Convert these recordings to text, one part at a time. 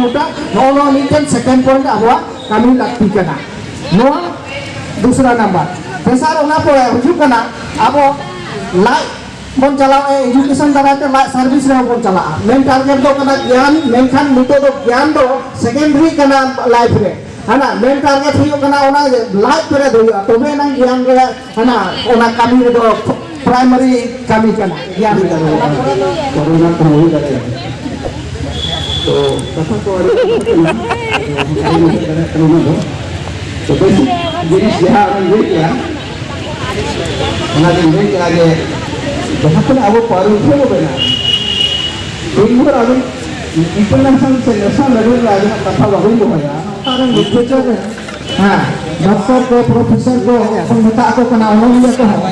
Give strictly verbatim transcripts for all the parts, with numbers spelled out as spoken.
ᱱᱚᱜᱼᱚ ᱱᱚᱣᱟ ᱢᱤᱫᱴᱮᱱ second point ᱟᱵᱚᱣᱟᱜ ᱠᱟᱹᱢᱤ ᱞᱟᱹᱠᱛᱤ ᱠᱟᱱᱟ᱾ ᱱᱚᱣᱟ ᱫᱩᱥᱨᱟ ᱱᱟᱢᱵᱟᱨ᱾ ᱛᱮᱥᱟᱨ, ᱚᱱᱟ ᱯᱚᱨᱮ ᱦᱤᱡᱩᱜ ᱠᱟᱱᱟ ᱟᱵᱚ ᱞᱟᱡ ᱵᱚᱱ ᱪᱟᱞᱟᱣ, education ᱫᱟᱨᱟᱭ ᱛᱮ ᱞᱟᱡ service ᱨᱮᱦᱚᱸ ᱵᱚᱱ ᱪᱟᱞᱟᱜᱼᱟ᱾ main target ᱫᱚ ᱠᱟᱱᱟ ᱜᱮᱭᱟᱱ, ᱢᱮᱱᱠᱷᱟᱱ ᱱᱤᱛᱚᱜ ᱫᱚ ᱜᱮᱭᱟᱱ ᱫᱚ secondary ᱠᱟᱱᱟ life ᱨᱮ᱾ ᱦᱟᱱᱟ main target ᱦᱩᱭᱩᱜ ᱠᱟᱱᱟ ᱚᱱᱟ ᱞᱟᱡ ᱯᱮᱨᱮᱡ ᱦᱩᱭᱩᱜᱼᱟ, ᱛᱚᱵᱮ ᱮᱱᱟᱝ ᱜᱮᱭᱟᱱ ᱨᱮ ᱦᱟᱱᱟ ᱚᱱᱟ ᱠᱟᱹᱢᱤ ᱨᱮᱫᱚ primary ᱠᱟᱹᱢᱤ ᱠᱟᱱᱟ ᱜᱮᱭᱟᱱ ᱨᱮᱫᱚ᱾ ᱠᱚᱨᱳᱱᱟ ᱠᱚᱦᱚᱸ ᱦᱩᱭ ᱫᱟᱲᱮᱭᱟᱜᱼᱟ᱾ ᱛᱚ ᱠᱟᱛᱷᱟ ᱠᱚ ᱟᱹᱰᱤ ᱜᱟᱱ ᱠᱟᱱᱟ, ᱟᱫᱚ ᱵᱟᱹᱧ ᱩᱭᱦᱟᱹᱨ ᱫᱟᱲᱮᱭᱟᱜ ᱠᱟᱱᱟ ᱩᱱᱟᱹᱜ ᱫᱚ᱾ ᱛᱚ basic ᱡᱤᱱᱤᱥ ᱡᱟᱦᱟᱸ ᱚᱱᱮᱧ ᱞᱟᱹᱭ ᱠᱮᱜᱼᱟ, ᱚᱱᱟᱜᱤᱧ ᱞᱟᱹᱭ ᱠᱮᱜᱼᱟ ᱡᱮ ᱡᱟᱦᱟᱸ ᱛᱤᱱᱟᱹᱜ ᱟᱵᱚ ᱯᱟᱹᱨᱩᱠᱷᱤᱭᱟᱹ ᱠᱚ ᱢᱮᱱᱟᱜᱼᱟ, ᱫᱤᱱ ᱵᱷᱳᱨ ᱟᱵᱚ international ᱥᱮ national level ᱨᱮ ᱟᱵᱚᱱᱟᱜ ᱠᱟᱛᱷᱟ ᱵᱟᱵᱚᱱ ᱫᱚᱦᱚᱭᱟ᱾ ᱚᱠᱟᱨᱮᱱ literature ᱨᱮ ᱦᱮᱸ, ᱰᱟᱠᱛᱟᱨ ᱠᱚ, professor ᱠᱚ ᱵᱚᱱ ᱢᱮᱛᱟ ᱠᱚ ᱠᱟᱱᱟ, ᱚᱱᱚᱞᱤᱭᱟᱹ ᱠᱚᱦᱚᱸ,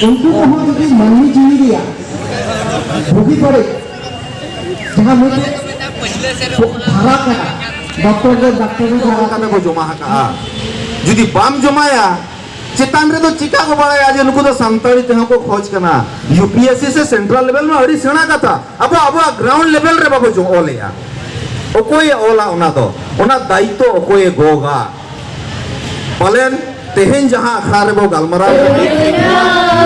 ᱩᱱᱠᱩ ᱠᱚᱦᱚᱸ ᱡᱩᱫᱤ ᱢᱟᱹᱱᱢᱤ ᱡᱤᱣᱤ ᱨᱮᱭᱟᱜ ᱵᱩᱜᱤ ᱵᱟᱹᱲᱤᱡ ᱡᱟᱦᱟᱸ ᱢᱤᱫᱴᱮᱡ ᱫᱷᱟᱨᱟ ᱠᱟᱱᱟ, ᱰᱟᱠᱛᱚᱨ ᱫᱚ ᱰᱟᱠᱛᱚᱨ ᱫᱚ ᱚᱞ ᱠᱟᱛᱮ ᱠᱚ ᱡᱚᱢᱟ ᱟᱠᱟᱜᱼᱟ᱾ ᱡᱩᱫᱤ ᱵᱟᱢ ᱡᱚᱢᱟᱭᱟ, ᱪᱮᱛᱟᱱ ᱨᱮᱫᱚ ᱪᱤᱠᱟ ᱠᱚ ᱵᱟᱲᱟᱭᱟ ᱡᱮ ᱱᱩᱠᱩ ᱫᱚ ᱥᱟᱱᱛᱟᱲᱤ ᱛᱮᱦᱚᱸ ᱠᱚ ᱠᱷᱚᱡᱽ ᱠᱟᱱᱟ? UPSC ᱥᱮ central level ᱢᱟ ᱟᱹᱰᱤ ᱥᱮᱬᱟ ᱠᱟᱛᱷᱟ, ᱟᱵᱚ ᱟᱵᱚᱣᱟᱜ ground level ᱨᱮ ᱵᱟᱵᱚ ᱡᱚ-, ᱚᱞᱮᱜᱼᱟ᱾ ᱚᱠᱚᱭᱮ ᱚᱞᱟ ᱚᱱᱟ ᱫᱚ? ᱚᱱᱟ ᱫᱟᱭᱤᱛᱛᱚ ᱚᱠᱚᱭᱮ ᱜᱚᱜᱟ? ᱯᱟᱞᱮᱱ ᱛᱮᱦᱮᱧ ᱡᱟᱦᱟᱸ ᱟᱠᱷᱲᱟ ᱨᱮᱵᱚ ᱜᱟᱞᱢᱟᱨᱟᱣ ᱠᱟᱱᱟ,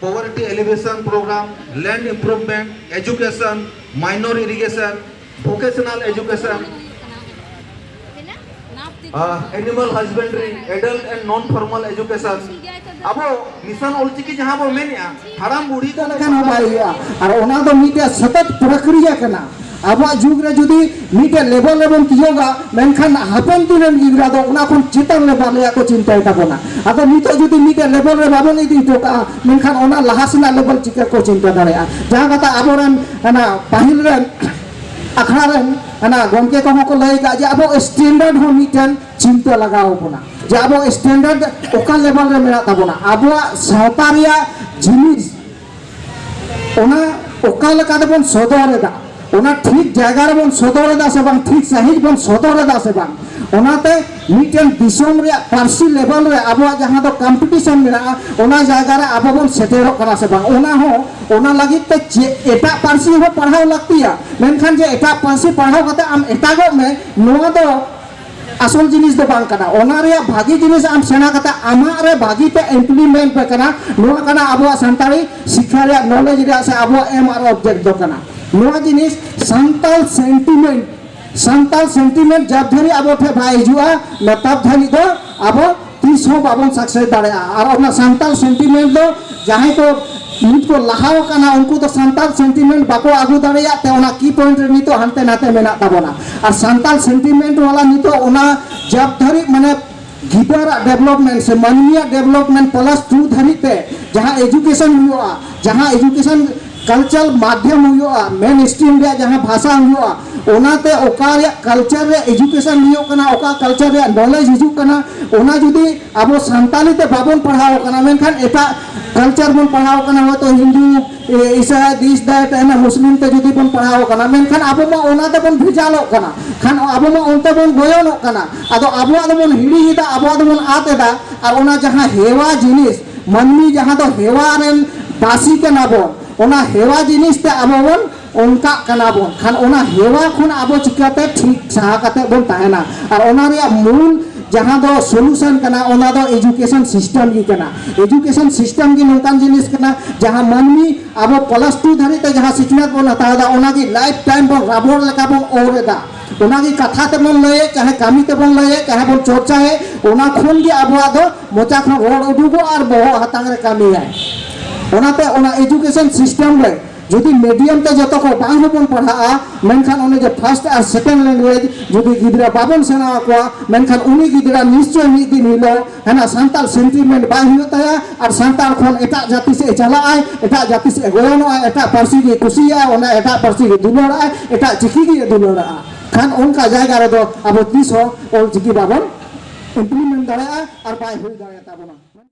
poverty alleviation program, land improvement, education, minor irrigation, vocational education, uh, animal husbandry, adult and non formal education. ᱟᱵᱚ ᱢᱤᱥᱚᱱ ᱚᱞᱪᱤᱠᱤ ᱡᱟᱦᱟᱸ ᱵᱚ ᱢᱮᱱᱮᱜᱼᱟ, ᱦᱟᱲᱟᱢ ᱵᱩᱲᱦᱤ ᱠᱚ ᱞᱮᱠᱷᱟᱱ ᱦᱚᱸ ᱵᱟᱭ ᱦᱩᱭᱩᱜᱼᱟ᱾ ᱟᱨ ᱚᱱᱟ ᱫᱚ ᱢᱤᱫᱴᱮᱱ ᱥᱚᱛᱚᱛ ᱯᱨᱚᱠᱨᱤᱭᱟ ᱠᱟᱱᱟ᱾ ᱟᱵᱚᱣᱟᱜ ᱡᱩᱜᱽ ᱨᱮ ᱡᱩᱫᱤ ᱢᱤᱫᱴᱮᱱ ᱞᱮᱵᱮᱞ ᱨᱮᱵᱚᱱ ᱛᱤᱭᱳᱜᱟ, ᱢᱮᱱᱠᱷᱟᱱ ᱦᱟᱯᱮᱱ ᱫᱤᱱ ᱨᱮᱱ ᱜᱤᱫᱽᱨᱟᱹ ᱫᱚ ᱚᱱᱟ ᱠᱷᱚᱱ ᱪᱮᱛᱟᱱ ᱞᱮᱵᱮᱞ ᱨᱮᱭᱟᱜ ᱠᱚ ᱪᱤᱱᱛᱟᱹᱭ ᱛᱟᱵᱚᱱᱟ᱾ ᱟᱫᱚ ᱱᱤᱛᱚᱜ ᱡᱩᱫᱤ ᱢᱤᱫᱴᱮᱱ ᱞᱮᱵᱮᱞ ᱨᱮ ᱵᱟᱵᱚᱱ ᱤᱫᱤ ᱦᱚᱴᱚ ᱠᱟᱜᱼᱟ, ᱢᱮᱱᱠᱷᱟᱱ ᱚᱱᱟ ᱞᱟᱦᱟ ᱥᱮᱱᱟᱜ ᱞᱮᱵᱮᱞ ᱪᱤᱠᱟᱹ ᱠᱚ ᱪᱤᱱᱛᱟᱹ ᱫᱟᱲᱮᱭᱟᱜᱼᱟ? ᱡᱟᱦᱟᱸ ᱠᱟᱛᱷᱟ ᱟᱵᱚᱨᱮᱱ ᱚᱱᱟ ᱯᱟᱹᱦᱤᱞ ᱨᱮᱱ ᱟᱠᱷᱲᱟ ᱨᱮᱱ ᱚᱱᱟ ᱜᱚᱢᱠᱮ ᱠᱚᱦᱚᱸ ᱠᱚ ᱞᱟᱹᱭ ᱠᱟᱜᱼᱟ ᱡᱮ ᱟᱵᱚ ᱥᱴᱮᱱᱰᱟᱨᱰ ᱦᱚᱸ ᱢᱤᱫᱴᱮᱱ ᱪᱤᱱᱛᱟᱹ ᱞᱟᱜᱟᱣ ᱵᱚᱱᱟ ᱡᱮ ᱟᱵᱚ ᱥᱴᱮᱱᱰᱟᱨᱰ ᱚᱠᱟ ᱞᱮᱵᱮᱞ ᱨᱮ ᱢᱮᱱᱟᱜ ᱛᱟᱵᱚᱱᱟ, ᱟᱵᱚᱣᱟᱜ ᱥᱟᱶᱛᱟ ᱨᱮᱭᱟᱜ ᱡᱤᱱᱤᱥ ᱚᱱᱟ ᱚᱠᱟ ᱞᱮᱠᱟ ᱛᱮᱵᱚᱱ ᱥᱚᱫᱚᱨ ᱮᱫᱟ, ᱚᱱᱟ ᱴᱷᱤᱠ ᱡᱟᱭᱜᱟ ᱨᱮᱵᱚᱱ ᱥᱚᱫᱚᱨ ᱮᱫᱟ ᱥᱮ ᱵᱟᱝ, ᱴᱷᱤᱠ ᱥᱟᱺᱦᱤᱡ ᱵᱚᱱ ᱥᱚᱫᱚᱨ ᱮᱫᱟ ᱥᱮ ᱵᱟᱝ, ᱚᱱᱟᱛᱮ ᱢᱤᱫᱴᱮᱱ ᱫᱤᱥᱚᱢ ᱨᱮᱭᱟᱜ ᱯᱟᱹᱨᱥᱤ ᱞᱮᱵᱮᱞ ᱨᱮ ᱟᱵᱚᱣᱟᱜ ᱡᱟᱦᱟᱸ ᱫᱚ ᱠᱚᱢᱯᱤᱴᱤᱥᱚᱱ ᱢᱮᱱᱟᱜᱼᱟ, ᱚᱱᱟ ᱡᱟᱭᱜᱟ ᱨᱮ ᱟᱵᱚ ᱵᱚᱱ ᱥᱮᱴᱮᱨᱚᱜ ᱠᱟᱱᱟ ᱥᱮ ᱵᱟᱝ, ᱚᱱᱟ ᱦᱚᱸ, ᱚᱱᱟ ᱞᱟᱹᱜᱤᱫ ᱛᱮ ᱪᱮᱫ ᱮᱴᱟᱜ ᱯᱟᱹᱨᱥᱤ ᱦᱚᱸ ᱯᱟᱲᱦᱟᱣ ᱞᱟᱹᱠᱛᱤᱭᱟ, ᱢᱮᱱᱠᱷᱟᱱ ᱡᱮ ᱮᱴᱟᱜ ᱯᱟᱹᱨᱥᱤ ᱯᱟᱲᱦᱟᱣ ᱠᱟᱛᱮ ᱟᱢ ᱮᱴᱟᱜᱚᱜ ᱢᱮ, ᱱᱚᱣᱟ ᱫᱚ ᱟᱥᱚᱞ ᱡᱤᱱᱤᱥ ᱫᱚ ᱵᱟᱝ ᱠᱟᱱᱟ᱾ ᱚᱱᱟ ᱨᱮᱭᱟᱜ ᱵᱷᱟᱹᱜᱤ ᱡᱤᱱᱤᱥ ᱟᱢ ᱥᱮᱬᱟ ᱠᱟᱛᱮ ᱟᱢᱟᱜ ᱨᱮ ᱵᱷᱟᱹᱜᱤ ᱛᱮ ᱤᱢᱯᱞᱤᱢᱮᱱᱴ ᱯᱮ ᱠᱟᱱᱟ, ᱱᱚᱣᱟ ᱠᱟᱱᱟ ᱟᱵᱚᱣᱟᱜ ᱥᱟᱱᱛᱟᱲᱤ ᱥᱤᱠᱠᱷᱟ ᱨᱮᱭᱟᱜ ᱱᱚᱞᱮᱡᱽ ᱨᱮᱭᱟᱜ ᱥᱮ ᱟᱵᱚᱣᱟᱜ ᱮᱢ ᱟᱨ ᱚᱵᱡᱮᱠᱴ ᱫᱚ ᱠᱟᱱᱟ᱾ ᱱᱚᱣᱟ ᱡᱤᱱᱤᱥ ᱥᱟᱱᱛᱟᱲ ᱥᱮᱱᱴᱤᱢᱮᱱᱴ, ᱥᱟᱱᱛᱟᱲ ᱥᱮᱱᱴᱤᱢᱮᱱᱴ ᱡᱟᱵ ᱫᱷᱟᱹᱨᱤᱡ ᱟᱵᱚ ᱴᱷᱮᱱ ᱵᱟᱭ ᱦᱤᱡᱩᱜᱼᱟ, ᱛᱟᱵ ᱫᱷᱟᱹᱨᱤᱡ ᱫᱚ ᱟᱵᱚ ᱛᱤᱥ ᱦᱚᱸ ᱵᱟᱵᱚᱱ ᱥᱟᱠᱥᱮᱥ ᱫᱟᱲᱮᱭᱟᱜᱼᱟ᱾ ᱟᱨ ᱚᱱᱟ ᱥᱟᱱᱛᱟᱲ ᱥᱮᱱᱴᱤᱢᱮᱱᱴ ᱫᱚ ᱡᱟᱦᱟᱸᱭ ᱠᱚ ᱱᱤᱛ ᱠᱚ ᱞᱟᱦᱟᱣ ᱟᱠᱟᱱᱟ, ᱩᱱᱠᱩ ᱫᱚ ᱥᱟᱱᱛᱟᱲ ᱥᱮᱱᱴᱤᱢᱮᱱᱴ ᱵᱟᱠᱚ ᱟᱹᱜᱩ ᱫᱟᱲᱮᱭᱟᱜ ᱛᱮ ᱚᱱᱟ ᱠᱤ ᱯᱚᱭᱮᱱᱴ ᱨᱮ ᱱᱤᱛᱚᱜ ᱦᱟᱱᱛᱮ ᱱᱟᱛᱮ ᱢᱮᱱᱟᱜ ᱛᱟᱵᱚᱱᱟ᱾ ᱟᱨ ᱥᱟᱱᱛᱟᱲ ᱥᱮᱱᱴᱤᱢᱮᱱᱴ ᱣᱟᱞᱟ ᱱᱤᱛᱚᱜ ᱚᱱᱟ ᱡᱟᱵ ᱫᱷᱟᱹᱨᱤᱡ ᱢᱟᱱᱮ ᱜᱤᱫᱟᱹᱨᱟᱜ ᱰᱮᱵᱷᱞᱚᱯᱢᱮᱱᱴ ᱥᱮ ᱢᱟᱹᱱᱢᱤᱭᱟᱜ ᱰᱮᱵᱷᱞᱚᱯᱢᱮᱱᱴ ᱯᱞᱟᱥ ᱴᱩ ᱫᱷᱟᱹᱨᱤᱡ ᱛᱮ ᱡᱟᱦᱟᱸ ᱮᱡᱩᱠᱮᱥᱚᱱ ᱦᱩᱭᱩᱜᱼᱟ, ᱡᱟᱦᱟᱸ ᱮᱡᱩᱠᱮᱥᱚᱱ ᱠᱟᱞᱪᱟᱨ ᱢᱟᱫᱽᱫᱷᱚᱢ ᱦᱩᱭᱩᱜᱼᱟ, ᱢᱮᱱ ᱥᱴᱨᱤᱢ ᱨᱮᱭᱟᱜ ᱡᱟᱦᱟᱸ ᱵᱷᱟᱥᱟ ᱦᱩᱭᱩᱜᱼᱟ, ᱚᱱᱟᱛᱮ ᱚᱠᱟ ᱨᱮᱭᱟᱜ ᱠᱟᱞᱪᱟᱨ ᱨᱮᱭᱟᱜ ᱮᱡᱩᱠᱮᱥᱚᱱ ᱦᱩᱭᱩᱜ ᱠᱟᱱᱟ, ᱚᱠᱟ ᱠᱟᱞᱪᱟᱨ ᱨᱮᱭᱟᱜ ᱱᱚᱞᱮᱡᱽ ᱦᱤᱡᱩᱜ ᱠᱟᱱᱟ, ᱚᱱᱟ ᱡᱩᱫᱤ ᱟᱵᱚ ᱥᱟᱱᱛᱟᱞᱤ ᱛᱮ ᱵᱟᱵᱚᱱ ᱯᱟᱲᱦᱟᱣ ᱠᱟᱱᱟ, ᱢᱮᱱᱠᱷᱟᱱ ᱮᱴᱟᱜ ᱠᱟᱞᱪᱟᱨ ᱵᱚᱱ ᱯᱟᱲᱦᱟᱣ ᱠᱟᱱᱟ, ᱦᱚᱭᱛᱳ ᱦᱤᱱᱫᱩ, ᱮ, ᱤᱥᱟᱭ, ᱫᱤᱥ ᱫᱟᱭ ᱛᱟᱦᱮᱱᱟ, ᱢᱩᱥᱞᱤᱢ ᱛᱮ ᱡᱩᱫᱤ ᱵᱚᱱ ᱯᱟᱲᱦᱟᱣ ᱠᱟᱱᱟ, ᱢᱮᱱᱠᱷᱟᱱ ᱟᱵᱚ ᱢᱟ ᱚᱱᱟ ᱛᱮᱵᱚᱱ ᱵᱷᱮᱡᱟᱞᱚᱜ ᱠᱟᱱᱟ, ᱠᱷᱟᱱ ᱟᱵᱚ ᱢᱟ ᱚᱱᱛᱮ ᱵᱚᱱ ᱜᱚᱭᱚᱱᱚᱜ ᱠᱟᱱᱟ᱾ ᱟᱫᱚ ᱟᱵᱚᱣᱟᱜ ᱫᱚᱵᱚᱱ ᱦᱤᱲᱤᱧ ᱮᱫᱟ, ᱟᱵᱚᱣᱟᱜ ᱫᱚᱵᱚᱱ ᱟᱫ ᱮᱫᱟ᱾ ᱟᱨ ᱚᱱᱟ ᱡᱟᱦᱟᱸ ᱦᱮᱣᱟ ᱡᱤᱱᱤᱥ, ᱢᱟᱹᱱᱢᱤ ᱡᱟᱦᱟᱸ ᱫᱚ ᱦᱮᱣᱟ ᱨᱮᱱ ᱵᱟᱹᱥᱤ ᱠᱟᱱᱟ ᱵᱚᱱ, ᱚᱱᱟ ᱦᱮᱣᱟ ᱡᱤᱱᱤᱥ ᱛᱮ ᱟᱵᱚ ᱵᱚᱱ ᱚᱱᱠᱟᱜ ᱠᱟᱱᱟ ᱵᱚᱱ᱾ ᱠᱷᱟᱱ ᱚᱱᱟ ᱦᱮᱣᱟ ᱠᱷᱚᱱ ᱟᱵᱚ ᱪᱤᱠᱟᱹᱛᱮ ᱴᱷᱤᱠ ᱥᱟᱦᱟ ᱠᱟᱛᱮ ᱵᱚᱱ ᱛᱟᱦᱮᱱᱟ? ᱟᱨ ᱚᱱᱟ ᱨᱮᱭᱟᱜ ᱢᱩᱞ ᱡᱟᱦᱟᱸ ᱫᱚ ᱥᱚᱞᱩᱥᱚᱱ ᱠᱟᱱᱟ, ᱚᱱᱟ ᱫᱚ ᱮᱡᱩᱠᱮᱥᱚᱱ ᱥᱤᱥᱴᱮᱢ ᱜᱮ ᱠᱟᱱᱟ᱾ ᱮᱡᱩᱠᱮᱥᱚᱱ ᱥᱤᱥᱴᱮᱢ ᱜᱮ ᱱᱚᱝᱠᱟᱱ ᱡᱤᱱᱤᱥ ᱠᱟᱱᱟ, ᱡᱟᱦᱟᱸ ᱢᱟᱹᱱᱢᱤ ᱟᱵᱚ ᱯᱞᱟᱥ ᱴᱩ ᱫᱷᱟᱹᱨᱤᱡ ᱛᱮ ᱡᱟᱦᱟᱸ ᱥᱤᱠᱷᱱᱟᱹᱛ ᱵᱚᱱ ᱦᱟᱛᱟᱣ ᱮᱫᱟ, ᱚᱱᱟᱜᱮ ᱞᱟᱭᱤᱯᱷ ᱴᱟᱭᱤᱢ ᱵᱚᱱ ᱨᱟᱵᱚᱲ ᱞᱮᱠᱟ ᱵᱚᱱ ᱚᱨ ᱮᱫᱟ᱾ ᱚᱱᱟᱜᱮ ᱠᱟᱛᱷᱟ ᱛᱮᱵᱚᱱ ᱞᱟᱹᱭᱮᱫ, ᱪᱟᱦᱮ ᱠᱟᱹᱢᱤ ᱛᱮᱵᱚᱱ ᱞᱟᱹᱭᱮᱫ, ᱪᱟᱦᱮ ᱵᱚᱱ ᱪᱚᱨᱪᱟᱭᱮᱫ, ᱚᱱᱟ ᱠᱷᱚᱱ ᱜᱮ ᱟᱵᱚᱣᱟᱜ ᱫᱚ ᱢᱚᱪᱟ ᱠᱷᱚᱱ ᱨᱚᱲ ᱩᱰᱩᱠᱚᱜᱼᱟ ᱟᱨ ᱵᱚᱦᱚᱜ ᱦᱟᱛᱟᱝ ᱨᱮ ᱠᱟᱹᱢᱤᱭᱟᱭ᱾ ᱚᱱᱟᱛᱮ ᱚᱱᱟ ᱮᱡᱩᱠᱮᱥᱚᱱ ᱥᱤᱥᱴᱮᱢ ᱨᱮ ᱡᱩᱫᱤ ᱢᱤᱰᱤᱭᱟᱢ ᱛᱮ ᱡᱚᱛᱚ ᱠᱚ ᱵᱟᱝ ᱦᱚᱸᱵᱚᱱ ᱯᱟᱲᱦᱟᱜᱼᱟ, ᱢᱮᱱᱠᱷᱟᱱ ᱚᱱᱮ ᱡᱮ ᱯᱷᱟᱥᱴ ᱟᱨ ᱥᱮᱠᱮᱱᱰ ᱞᱮᱝᱜᱩᱭᱮᱡᱽ ᱡᱩᱫᱤ ᱜᱤᱫᱽᱨᱟᱹ ᱵᱟᱵᱚᱱ ᱥᱮᱬᱟ ᱟᱠᱚᱣᱟ, ᱢᱮᱱᱠᱷᱟᱱ ᱩᱱᱤ ᱜᱤᱫᱽᱨᱟᱹ ᱱᱤᱥᱪᱚᱭ ᱢᱤᱫ ᱫᱤᱱ ᱦᱤᱞᱳᱜ ᱦᱟᱱᱟ ᱥᱟᱱᱛᱟᱲ ᱥᱮᱱᱴᱤᱢᱮᱱᱴ ᱵᱟᱭ ᱦᱩᱭᱩᱜ ᱛᱟᱭᱟ ᱟᱨ ᱥᱟᱱᱛᱟᱲ ᱠᱷᱚᱱ ᱮᱴᱟᱜ ᱡᱟᱹᱛᱤ ᱥᱮᱫ ᱮ ᱪᱟᱞᱟᱜᱼᱟᱭ, ᱮᱴᱟᱜ ᱡᱟᱹᱛᱤ ᱥᱮᱫ ᱮ ᱜᱚᱭᱚᱱᱚᱜᱼᱟᱭ, ᱮᱴᱟᱜ ᱯᱟᱹᱨᱥᱤ ᱜᱮ ᱠᱩᱥᱤᱭᱟᱜᱼᱟ, ᱚᱱᱟ ᱮᱴᱟᱜ ᱯᱟᱹᱨᱥᱤ ᱜᱮ ᱫᱩᱞᱟᱹᱲᱟᱜᱼᱟᱭ, ᱮᱴᱟᱜ ᱪᱤᱠᱤ ᱜᱮ ᱫᱩᱞᱟᱹᱲᱟᱜᱼᱟ᱾ ᱠᱷᱟᱱ ᱚᱱᱠᱟ ᱡᱟᱭᱜᱟ ᱨᱮᱫᱚ ᱟᱵᱚ ᱛᱤᱥ ᱦᱚᱸ ᱚᱞ ᱪᱤᱠᱤ ᱵᱟᱵᱚᱱ ᱤᱢᱯᱞᱤᱢᱮᱱᱴ ᱫᱟᱲᱮᱭᱟᱜᱼᱟ ᱟᱨ ᱵᱟᱭ ᱦᱩᱭ ᱫᱟᱲᱮᱭᱟᱜ ᱛᱟᱵᱚᱱᱟ᱾